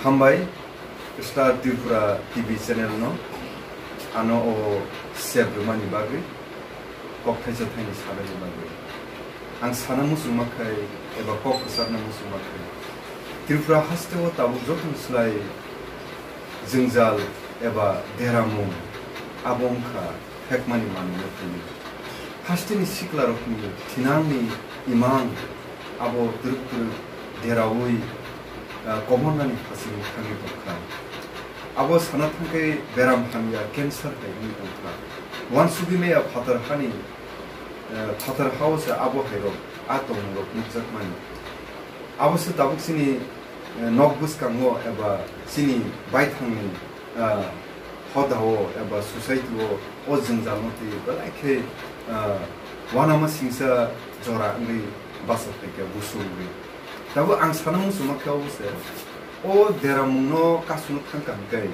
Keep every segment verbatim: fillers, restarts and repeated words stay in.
Hambai Star Tripura T V channel no ano o sep rwmani bagwi, kok thaisa thaini sanani bagwi. Ang sana muchungma khai eba kok kwcharna muchungma khai, Tripura haste o tabuk jotono slai jwngjal eba deramung abo wngkha phekmani manwino twi. Hasteni siklarokni thinangni imang abo twrwk twrwk deraui, ah, komornani phasingwi thangwi tongkha. Abo sana thangkhe beram hamya cancer hai wngwi tongkha. Uansugwi maya phatar hani, eh, phatar hao se abo hairok a tongmungrok nukjakmani. Abo se tabuk chini, eh, nok bwskango eba chini baithangni, ah, hodao eba society o o jwngjalno twi belai khe, ah, uanama singsa jora wngwi bachaphaikha busu wngwi. Tabuk ang sana muchungma khe obo se, o deramungno kasungno thangkha hwnkhe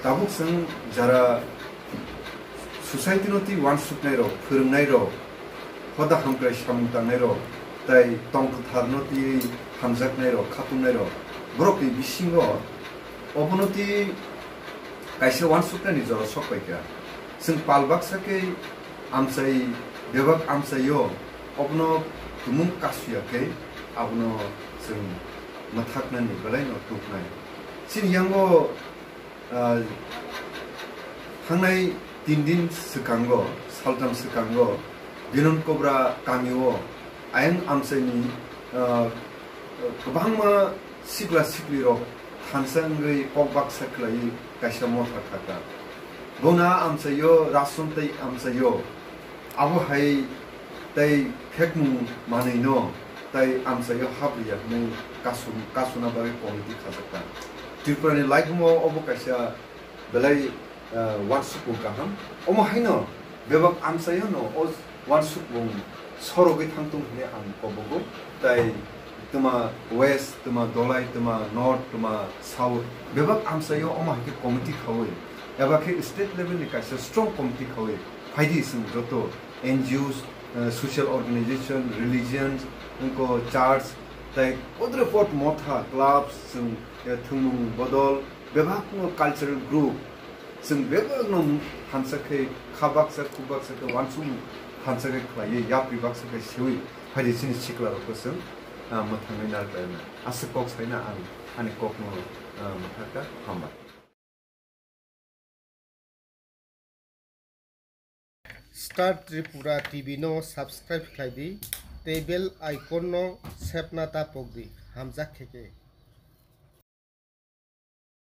tabuk chwng jara society no twi uansuknairok, phwrwngnairok, hoda hamkrai samung tangnairok, tai tong kwtharno twi hamjaknairok, khatunnairok, borokni bisingo obono twi kaisa uansuknani jora sokpaikha. Chwng pal baksa khe amchai, bebak amchaio obono tumung kasuya khe abono chwng mwthaknani belaino tuknai. Chini yango, ah, thangnai tin din swkango, saltham swkango, Binon Kobra kamio ayang amchaini, ah, kwbangma sikla siklirok thansa wngwi kok baksa khlaiwi kaisa motha khakha. Bona amchaio, Rason tei amchaio, abo hai tei phekmung manwino tai amchaio hapriya hwnwi kasu-, kasuna bagwi committee khajakha. Tripurani laibumo obo kaisa belai, ah, uansukmung kaham. Omo haino bebak amchaiono o uansukmung sorogwi thangtung hwnwi ang kobogo. Tai twma West, twma Dolai, twma North, twma South, bebak amchaio omo hai khe committee khaui eba khe state level ni kaisa strong committee khaui phaidi chwng joto N G Os, eh, social organization, religions, wngkha church, tai kodre pot motha, clubs, chwng, eh, thwngmung bodol, bebakno cultural group, chwng bebakno thansa khe kha baksa, khu baksa khe uansukmung thansa khe khlaiwi, yapri baksa khe seui phaidi chini siklarokno chwng, ah, mwthangwi narwk laina. Aswk kok saina ang ani kokno, ah, mwthakha. Hambai. Star Tripura T V no subscribe khlai di, tei bell icon no sepna ta pok di. Hamjak khe khe.